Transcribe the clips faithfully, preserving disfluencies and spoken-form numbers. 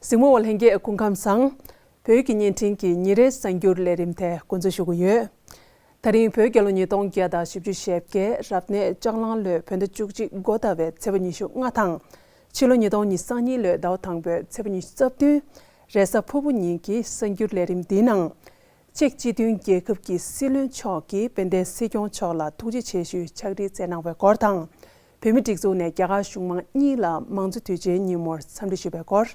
གཟིགས་མོ་བ་ལྷན་རྒྱས་སྐུ་ཁམས་བཟང་། བོད་ཀྱི་བརྙན་འཕྲིན་གྱི་ཉིན་རེའི་གསར་འགྱུར་ལས་རིམ་དེ་འགོ་འཛུགས་ཞུ་གི་ཡོད། ད་རིང་བོད་རྒྱལ་ལོ་ཉིས་སྟོང་བརྒྱ་དང་བཞི་བཅུ་ཞེ་བརྒྱད་རབ་གནས་ལྕགས་གླང་ལོའི་བོད་ཟླ་བཅུ་གཅིག་འགོ་ཟླ་བའི་ཚེས་པ་ཉི་ཤུ་ལྔ་དང་། ཕྱི་ལོ་ཉིས་སྟོང་ཉི་ཤུ་རྩ་གཉིས་ལོའི་ཟླ་བ་དང་པོའི་ཚེས་པ་ཉི་ཤུ་རྩ་བདུན། རེས་གཟའ་ཕུར་བུ་ཉིན་གྱི་གསར་འགྱུར་ལས་རིམ་འདིའི་ནང་། ཅེཀ་སྤྱི་མཐུན་རྒྱལ་ཁབ་ཀྱི་སྲིད་བློན་མཆོག་གིས་དཔལ་ལྡན་སྲིད་སྐྱོང་མཆོག་ལ་ཐུགས་རྗེ་ཆེ་ཞུའི་ཕྱག་བྲིས་བསྩལ་གནང་བའི་སྐོར་དང་། བོད་མིའི་སྒྲིག་འཛུགས་ནས་རྒྱ་གར་གཞུང་མང་གཉིས་ལ་མང་གཙོ་དུས་ཆེན་ཉིན་མོར་འཚམས་འདྲི་ཞུས་པའི་སྐོར།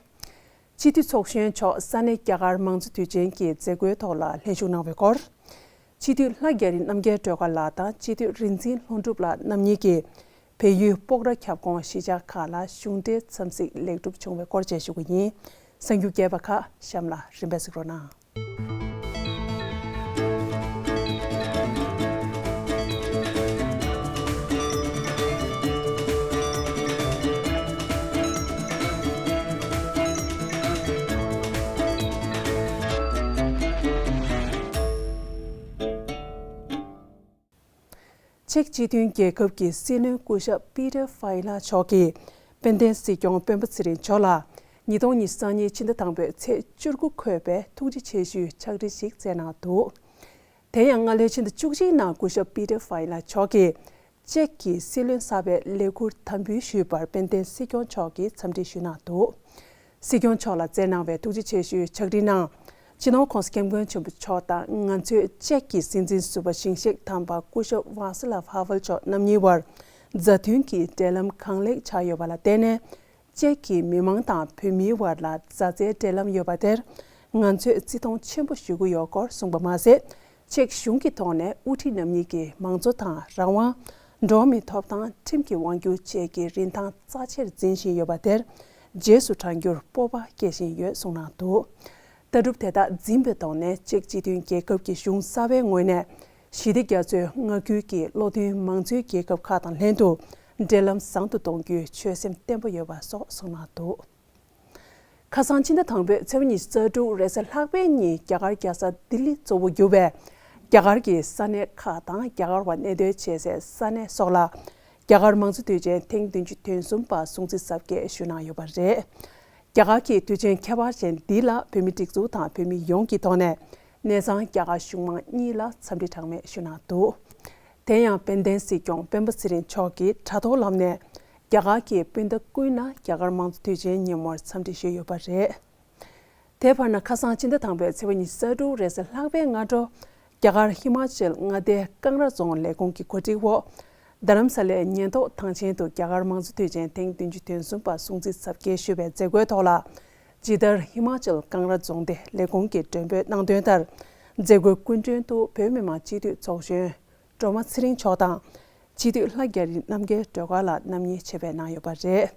སྤྱི་འཐུས་ཚོགས་གཞོན་མཆོག་ས་གནས་རྒྱ་གར་མང་གཙོ་དུས་ཆེན་གྱི་མཛད་སྒོའི་ཐོག་ལ་ལྷན་ཞུགས་གནང་བའི་སྐོར། སྤྱི་འཐུས་ལྷ་རྒྱ་རི་རྣམ་རྒྱལ་སྒྲོལ་དཀར་ལགས་དང་སྤྱི་འཐུས་རིག་འཛིན་ལྷུན་གྲུབ་ལགས་རྣམ་གཉིས་ཀྱིས་བལ་ཡུལ་སྤོག་ར་ཁྱབ་ཁོངས་གཞིས་ཆགས་ཁག་ལ་གཞུང་འབྲེལ་འཚམས་གཟིགས་ལེགས་གྲུབ་བྱུང་བའི་སྐོར་བཅས་ཞུ་གི་ཡིན། གསར་འགྱུར་རྒྱས་པ་ཁག་གཤམ་ལ་རིམ་པས་གཟིགས་རོགས་གནང་། ཅེཀ་སྤྱི་མཐུན་རྒྱལ་ཁབ་ཀྱི་སྲིད་བློན་སྐུ་ཞབས་པི་ཏར་ཧྥའི་ལ་མཆོག་གིས་དཔལ་ལྡན་སྲིད་སྐྱོང་སྤེན་པ་ཚེ་རིང་མཆོག་ལ་ཉིས་སྟོང་ཉི་ཤུ་རྩ་གཉིས་ཕྱི་ཟླ་དང་པོའི་ཚེས་བཅུ་དགུ་འཁོད་པའི་ཐུགས་རྗེ་ཆེ་ཞུའི་ཕྱག་བྲིས་ཤིག་བསྩལ་གནང་འདུག་དེ་ཡང་སྔ་ལོའི་ཕྱི་ཟླ་བཅུ་གཅིག་ནང་སྐུ་ཞབས་པི་ཏར་ཧྥའི་ལ་མཆོག་གིས་ཅེཀ་གི་སྲིད་བློན་གསར་པའི་ལས་འཁུར་དམ་འབུལ་ཞུས་པར་དཔལ་ལྡན་སྲིད་སྐྱོང་མཆོག་གིས་འཚམས་འདྲི་ཞུས་གནང་འདུག་སྲིད་སྐྱོང་མཆོག་ལ་བསྩལ་གནང་བའི་ཐུགས་རྗེ་ཆེ་ཞུའི་ཕྱག་བྲིས་ནང་། སྤྱི་ནོར་༸གོང་ས་༸སྐྱབས་མགོན་ཆེན་པོ་མཆོག་དང་ང་ཚོའི་ཅེཀ་གི་སྲིད་འཛིན་ཟུར་པ་ཞིང་གཤེགས་དམ་པ་སྐུ་ཞབས་ཝཱ་སི་ལབ་ཧ་ཝེལ་མཆོག་རྣམ་གཉིས་བར་མཛའ་མཐུན་གྱི་འབྲེལ་ལམ་གང་ལེགས་ཆགས་ཡོད་པ་ལ་བརྟེན་ནས། ཅེཀ་གི་མི་མང་དང་བོད་མིའི་བར་ལ་མཛའ་བརྩེའི་འབྲེལ་ལམ་ཡོད་པ་དེར་ང་ཚོས་བརྩི་མཐོང་ཆེན་པོ་ཞུ་གི་ཡོད་སྐོར་གསུངས་པ་མ་ཟད། ཅེཀ་གཞུང་གི་ཐོག་ནས་དབུ་ཁྲིད་རྣམ་གཉིས་ཀྱིས་མང་གཙོ་དང་རང་དབང་། འགྲོ་བ་མིའི་ཐོབ་ཐང་། ཁྲིམས་ཀྱི་དབང་སྒྱུར་བཅས་ཀྱི་རིན་ཐང་རྩ་ཆེར་འཛིན་བཞིན་ཡོད་པ་དེར་རྗེས་སུ་འབྲང་རྒྱུར་སྤོབས་པ་སྐྱེ་བཞིན་ཡོད་གསུངས་གནང་འདུག་ལྟ་གྲུབ་དེ་དག་འཛིན་པའི་ཐོག་ནས་ཅེཀ་སྤྱི་མཐུན་རྒྱལ་ཁབ་ཀྱི་གཞུང་གསར་པའི་ངོས་ནས་ཞི་བདེ་རྒྱ་མཚོའི་མངའ་ཁུལ་གྱི་བློ་མཐུན་མང་གཙོའི་རྒྱལ་ཁབ་ཁག་དང་ལྷན་དུ་འབྲེལ་ལམ་བཟང་དུ་གཏོང་རྒྱུའི་ཆོད་སེམས་བརྟན་པོ་ཡོད་པ་སོགས་གསུངས་གནང་འདུག་ཁ་སང་ཕྱི་ཟླ་དང་པོའི་ཚེས་པ་ཉི་ཤུ་རྩ་དྲུག་རེས་གཟའ་ལྷག་པའི་ཉིན་རྒྱ་གར་རྒྱལ་ས་ལྡི་ལི་གཙོ་བོར་གྱུར་པའི་རྒྱ་གར་གྱི་ས་གནས་ཁག་དང་རྒྱ་གར་བ་གནས་སྡོད་བྱེད་སའི་ས་གནས་སོགས་ལ་རྒྱ་གར་མང་གཙོ་དུས་ཆེན་ཐེངས་བདུན་ཅུ་དོན་གསུམ་པ་སྲུང་བརྩི་གཟབ་རྒྱས་ཞུས་གནང་ཡོད་པ་རེད། རྒྱ་གར་གྱི་དུས་ཆེན་ཁྱད་པར་ཅན་འདི་ལ་བོད་མི་སྒྲིག་འཛུགས་དང་བོད་མི་ཡོངས་ཀྱི་ཐོག་ནས་གནས་ཚང་རྒྱ་གར་གཞུང་མང་གཉིས་ལ་འཚམས་འདྲི་གྲངས་མེད་ཞུས་གནང་འདུག་དེ་ཡང་དཔལ་ལྡན་སྲིད་སྐྱོང་སྤེན་པ་ཚེ་རིང་མཆོག་གིས་དྲ་ཐོག་ལམ་ནས་རྒྱ་གར་གྱི་སྤུན་ཟླ་ཀུན་ལ་རྒྱ་གར་མང་གཙོ་དུས་ཆེན་ཉིན་མོར་འཚམས་འདྲི་ཞུས་ཡོད་པ་རེད། དེ་བར་ན་ཁ་སང་ཕྱི་ཟླ་དང་པོའི་ཚེས་པ་ཉི་ཤུ་རྩ་དྲུག་རེས་གཟའ་ལྷག་པའི་སྔ་དྲོ། རྒྱ་གར་ཧི་མ་ཅལ་མངའ་སྡེའི་ཀང་ར་རྫོང་ལས་ཁུངས་ཀྱི་གོ་སྒྲིག་འོག་རྡ་རམ་ས་ལའི་ཉེན་རྟོག་ཐང་ཆེན་དུ་རྒྱ་གར་མང་གཙོ་དུས་ཆེན་ཐེངས་བདུན་ཅུ་དོན་གསུམ་པ་སྲུང་བརྩི་གཟབ་རྒྱས་ཞུས་པའི་མཛད་སྒོའི་ཐོག་ལ། ཇི་ལྟར་ཧི་མ་ཅལ་ཀང་ར་རྫོང་སྡེ་ལས་ཁུངས་ཀྱིས་མགྲོན་འབོད་གནང་དོན་ལྟར། མཛད་སྒོའི་སྐུ་མགྲོན་དུ་བོད་མི་མང་སྤྱི་འཐུས་ཚོགས་གཞོན་སྒྲོལ་མ་ཚེ་རིང་མཆོག་དང་། སྤྱི་འཐུས་ལྷ་རྒྱ་རི་རྣམ་རྒྱལ་སྒྲོལ་དཀར་ལགས་རྣམ་གཉིས་ཆེད་ཕེབས་གནང་ཡོད་པ་རེད།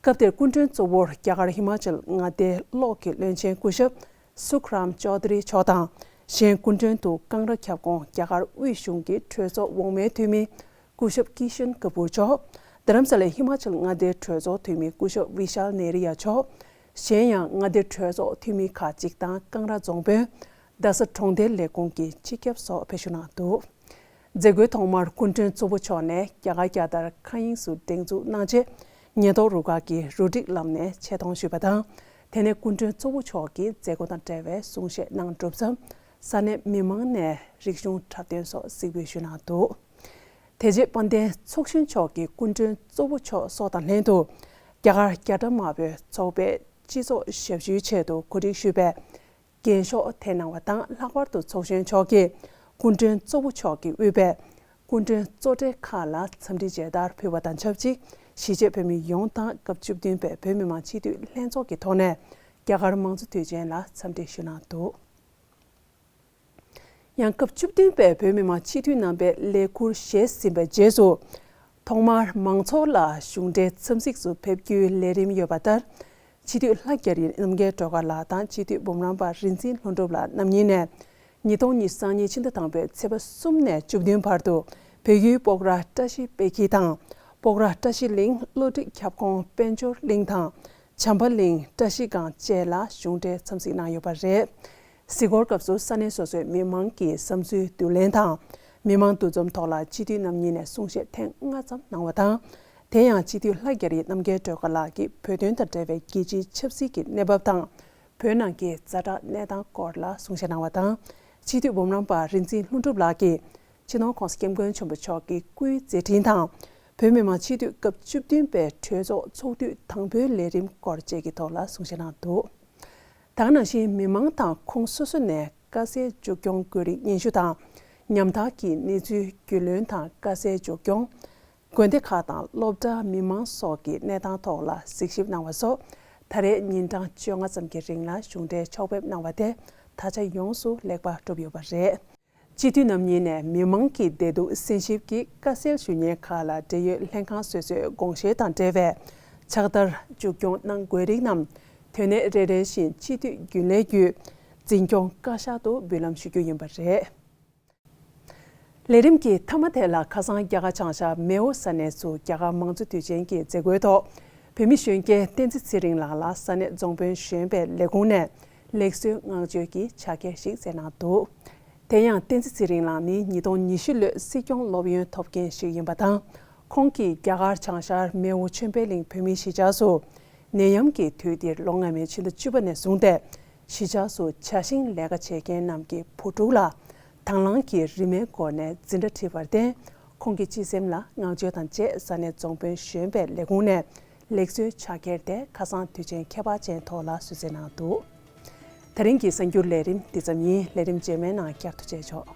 སྐབས་དེར་སྐུ་མགྲོན་གཙོ་བོར་རྒྱ་གར་ཧི་མ་ཅལ་མངའ་སྡེའི་གློག་གི་བློན་ཆེན་སྐུ་ཞབས་སུ་ཁ་རམ་ཅོ་དྷ་རི་མཆོག་དང་། གཞན་སྐུ་མགྲོན་དུ་ཀང་ར་ཁྱབ་ཁོངས་རྒྱ་གར་དབུས་གཞུང་གི་གྲོས་ཚོགས་འོག་མའི་འཐུས་མི་སྐུ་ཞབས་ཀི་ཤན་ཀ་པུར་མཆོག་རྡ་རམ་ས་ལའི་ཧི་མ་ཅལ་མངའ་སྡེའི་གྲོས་ཚོགས་འཐུས་མི་སྐུ་ཞབས་བི་ཤཱལ་ནེ་རི་ཡ་མཆོག་གཞན་ཡང་མངའ་སྡེའི་གྲོས་ཚོགས་འཐུས་མི་ཁག་གཅིག་དང་ཀང་ར་རྫོང་དཔོན། རྡ་ས་གྲོང་རྡལ་ལས་ཁུངས་ཀྱི་སྤྱི་ཁྱབ་སོགས་ཕེབས་ཞུགས་གནང་འདུག་མཛད་སྒོའི་ཐོག་མར་སྐུ་མགྲོན་གཙོ་བོ་མཆོག་ནས་རྒྱ་གར་རྒྱལ་དར་མཁའ་དབྱིངས་སུ་སྒྲེང་འཛུགས་གནང་རྗེས། ཉེན་རྟོག་རུ་ཁག་གིས་རུ་སྒྲིག་ལམ་ནས་ཆེད་གཏོང་ཞུས་པ་དང་། དེ་ནས་སྐུ་མགྲོན་གཙོ་བོ་མཆོག་གིས་མཛད་སྒོ་དང་འབྲེལ་བའི་གསུང་བཤད་གནང་གྲུབ་མཚམས། ས་གནས་མི་མང་ནས་རིག་གཞུང་འཁྲབ་སྟོན་སོགས་གཟིགས་འབུལ་ཞུས་གནང་འདུག་དེ་རྗེས་དཔལ་ལྡན་ཚོགས་གཞོན་མཆོག་གིས་སྐུ་མགྲོན་གཙོ་བོ་མཆོག་སོགས་དང་ལྷན་དུ། རྒྱ་གར་རྒྱ་གྲམ་དམར་པོའི་ཚོགས་པའི་སྤྱི་ཚོགས་ཞབས་ཞུའི་ཆེད་དུ་གོ་སྒྲིག་ཞུས་པའི་འགེངས་ཤོག་འཐེན་གནང་བ་དང་། ལྷག་པར་དུ་ཚོགས་གཞོན་མཆོག་གིས་སྐུ་མགྲོན་གཙོ་བོ་མཆོག་གིས་དབུས་པའི་སྐུ་མགྲོན་གཙོ་གྲས་ཁག་ལ་འཚམས་འདྲི་མཇལ་དར་ཕུལ་བ་དང་ཆབས་ཅིག་གཞིས་བྱེས་བོད་མི་ཡོངས་དང་སྐབས་བཅུ་བདུན་པའི་བོད་མི་མང་སྤྱི་འཐུས་ལྷན་ཚོགས་ཀྱི་ཐོག་ནས་རྒྱ་གར་མང་གཙོ་དུས་ཆེན་ལ་འཚམས་འདྲི་ཞུས་གནང་འདུག་ཡང་སྐབས་བཅུ་བདུན་པའི་བོད་མི་མང་སྤྱི་འཐུས་རྣམ་པས་ལས་འཁུར་བཞེས་ཟིན་པའི་རྗེས་སུ། ཐོག་མར་མང་ཚོགས་ལ་གཞུང་འབྲེལ་འཚམས་གཟིགས་སུ་ཕེབས་རྒྱུའི་ལས་རིམ་ཡོད་པ་ལྟར། སྤྱི་འཐུས་ལྷ་རྒྱ་རི་རྣམ་རྒྱལ་སྒྲོལ་དཀར་ལགས་དང་སྤྱི་འཐུས་འབུམ་རམས་པ་རིག་འཛིན་ལྷུན་གྲུབ་ལགས་རྣམ་གཉིས་ནས། ཉིས་སྟོང་ཉི་ཤུ་རྩ་གཉིས་ཕྱི་ཟླ་དང་པོའི་ཚེས་པ་གསུམ་ནས་བཅུ་བདུན་བར་དུ་བལ་ཡུལ་སྤོག་ར་བཀྲ་ཤིས་དཔེ་སྐྱིད་དང་། སྤོག་ར་བཀྲ་ཤིས་གླིང་། བློ་གྲོས་ཁྱབ་ཁོངས་དཔལ་འབྱོར་གླིང་དང་། བྱམས་པ་གླིང་། བཀྲ་ཤིས་སྒང་བཅས་ལ་གཞུང་འབྲེལ་འཚམས་གཟིགས་གནང་ཡོད་པ་རེད། གཟིགས་སྐོར་སྐབས་སུ་ས་གནས་སོ་སོའི་མི་མང་གིས་བསམ་ཚུལ་བསྡུ་ལེན་དང་། མི་མང་འདུ་འཛོམས་ཐོག་ལ་སྤྱི་འཐུས་རྣམ་གཉིས་ནས་གསུང་བཤད་ཐེངས་ལྔ་ཙམ་གནང་བ་དང་། དེ་ཡང་སྤྱི་འཐུས་ལྷ་རྒྱ་རི་རྣམ་རྒྱལ་སྒྲོལ་དཀར་ལགས་ཀྱིས་བོད་དོན་དང་འབྲེལ་བའི་རྒྱལ་སྤྱིའི་ཆབ་སྲིད་ཀྱི་གནས་བབ་དང་། བོད་ནང་གི་ཛ་དྲག་གནས་སྟངས་སྐོར་ལ་གསུང་བཤད་གནང་བ་དང་། སྤྱི་འཐུས་འབུམ་རམས་པ་རིག་འཛིན་ལྷུན་གྲུབ་ལགས་ཀྱིས་སྤྱི་ནོར་༸གོང་ས་༸སྐྱབས་མགོན་ཆེན་པོ་མཆོག་གི་སྐུའི་མཛད་འཕྲིན་དང་། བོད་མི་མང་སྤྱི་འཐུས་སྐབས་བཅུ་བདུན་པའི་གྲོས་ཚོགས་ཚོགས་དུས་དང་པོའི་ལས་རིམ་སྐོར་བཅས་ཀྱི་ཐོག་ལ་གསུང་བཤད་གནང་འདུག་ད་ག་ནང་བཞིན་མི་མང་དང་ཁོངས་སོ་སོ་ནས་དཀའ་སེལ་མཇུག་སྐྱོང་དགོས་རིགས་སྙན་ཞུ་དང་། ཉམ་ཐག་གི་གནས་ཚུལ་རྒྱུས་ལོན་དང་དཀའ་སེལ་མཇུག་སྐྱོང་། དགོན་སྡེ་ཁག་དང་སློབ་གྲྭ་མི་མང་སོགས་ཀྱི་གནས་སྟངས་ཐོག་ལ་གཟིགས་ཞིབ་གནང་བ་སོགས། ད་རེས་ཉིན་གྲངས་བཅོ་ལྔ་ཙམ་གྱི་རིང་ལ་གཞུང་འབྲེལ་ཕྱོགས་ཕེབས་གནང་བ་དེ་ད་ཆ་ཡོངས་སུ་ལེགས་པར་གྲུབ་ཡོད་པ་རེད། སྤྱི་འཐུས་རྣམ་གཉིས་ནས་མི་མང་གི་བདེ་སྡུག་གསན་ཞིབ་ཀྱིས་དཀའ་སེལ་ཞུ་མཁན་ཁག་ལ་འབྲེལ་ཡོད་ལྷན་ཁང་སོ་སོའི་དགོངས་བཞེས་དང་འབྲེལ་བའི་ཕྱག་བསྟར་མཇུག་སྐྱོང་གནང་དགོས་རིགས་རྣམས་དོན་གནད་རེ་རེ་བཞིན་སྤྱི་འཐུས་རྒྱུན་ལས་བརྒྱུད་འཛིན་སྐྱོང་བཀའ་ཤག་ཏུ་འབུལ་ལམ་ཞུ་རྒྱུ་ཡིན་པ་རེད། ལས་རིམ་གྱི་མཐའ་མ་དེ་ལ་ཁ་སང་རྒྱ་གར་བྱང་ཤར་མེའོ་ས་གནས་སུ་རྒྱ་གར་མང་གཙོ་དུས་ཆེན་གྱི་མཛད་སྒོའི་ཐོག་བོད་མི་གཞོན་སྐྱེས་བསྟན་འཛིན་ཚེ་རིང་ལགས་ལ་ས་གནས་རྫོང་དཔོན་གཞོན་པའི་ལས་ཁུངས་ནས་ལེགས་གསོལ་བསྔགས་བརྗོད་ཀྱི་ཕྱག་འཁྱེར་ཞིག་སྩལ་གནང་འདུག་དེ་ཡང་བསྟན་འཛིན་ཚེ་རིང་ལགས་ནི་ཉིས་སྟོང་ཉི་ཤུ་ལོའི་སྲིད་སྐྱོང་སློབ་ཡོན་ཐོབ་མཁན་ཞིག་ཡིན་པ་དང་། ཁོང་གིས་རྒྱ་གར་བྱང་ཤར་མེའོ་ཆོས་འཕེལ་གླིང་བོད་མིའི་གཞིས་ཆགས་སུ། ནད་ཡམས་ཀྱི་དུས་འདིར་ལོ་སྔ་མའི་ཕྱི་ཟླ་བཅུ་པ་ནས་བཟུང་སྟེ། གཞིས་ཆགས་སུ་བྱ་ཤིང་ལས་ཀ་བྱེད་མཁན་རྣམས་ཀྱི་བུ་ཕྲུག་ལ་དང་བླངས་ཀྱིས་རིན་མེད་སྒོ་ནས་འཛིན་གྲྭ་ཁྲིད་པར་བརྟེན། ཁོང་གི་སྤྱི་སེམས་ལ་བསྔགས་བརྗོད་དང་བཅས་ས་གནས་རྫོང་དཔོན་གཞོན་པའི་ལས་ཁུངས་ནས་ལེགས་གསོལ་ཕྱག་འཁྱེར་དེ་ཁ་སང་དུས་ཆེན་ཁྱད་པར་ཅན་ཐོག་ལ་གསོལ་སྩལ་གནང་འདུག་དེ་རིང་གི་གསར་འགྱུར་ལས་རིམ་འདི་ཙམ་ཡིན། ལས་རིམ་རྗེས་མའི་ནང་བསྐྱར་དུ་མཇལ་ཆོག